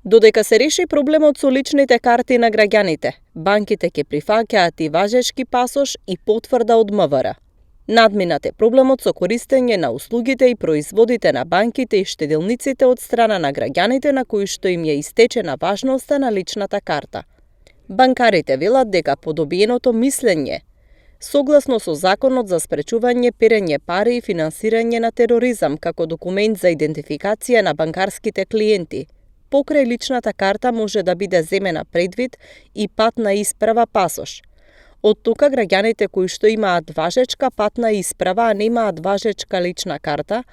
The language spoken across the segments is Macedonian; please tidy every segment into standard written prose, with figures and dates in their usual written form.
Додека се реши проблемот со личните карти на граѓаните, банките ќе прифаќаат и важечки пасош и потврда од МВР. Надминат е проблемот со користење на услугите и производите на банките и штеделниците од страна на граѓаните на кои што им ја истечена важноста на личната карта. Банкарите велат дека по добиеното мислење, согласно со Законот за спречување перење пари и финансирање на тероризам како документ за идентификација на банкарските клиенти, покрај личната карта може да биде земена предвид и патна исправа пасош. Од тука граѓаните кои што имаат важечка патна исправа, а немаат важечка лична карта,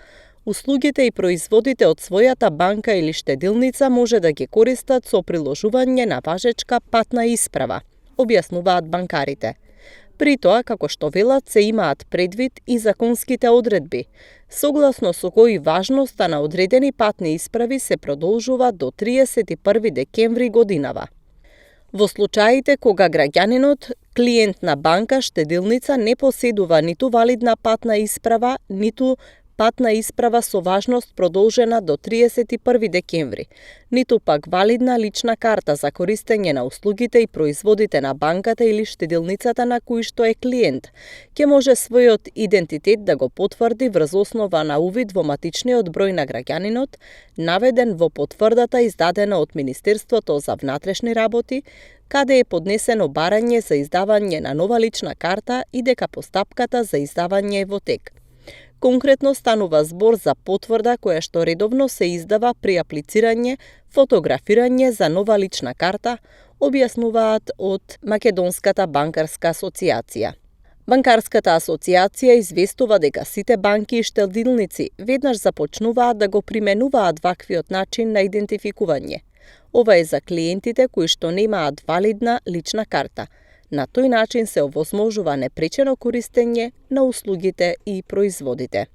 услугите и производите од својата банка или штедилница може да ги користат со приложување на важечка патна исправа, објаснуваат банкарите. При тоа, како што велат, се имаат предвид и законските одредби, согласно со кои важноста на одредени патни исправи се продолжува до 31 декември годинава. Во случаите кога граѓанинот, клиент на банка, штедилница не поседува ниту валидна патна исправа, ниту патна исправа со важност продолжена до 31 декември, ниту пак валидна лична карта за користење на услугите и производите на банката или штедилницата на кој што е клиент, ќе може својот идентитет да го потврди врз основа на увид во матичниот број на граѓанинот, наведен во потврдата издадена од Министерството за внатрешни работи, каде е поднесено барање за издавање на нова лична карта и дека постапката за издавање е во тек. Конкретно станува збор за потврда која што редовно се издава при аплицирање, фотографирање за нова лична карта, објаснуваат од Македонската банкарска асоциација. Банкарската асоциација известува дека сите банки и штедилници веднаш започнуваат да го применуваат ваквиот начин на идентификување. Ова е за клиентите кои што немаат валидна лична карта. На тој начин се овозможува непречено користење на услугите и производите.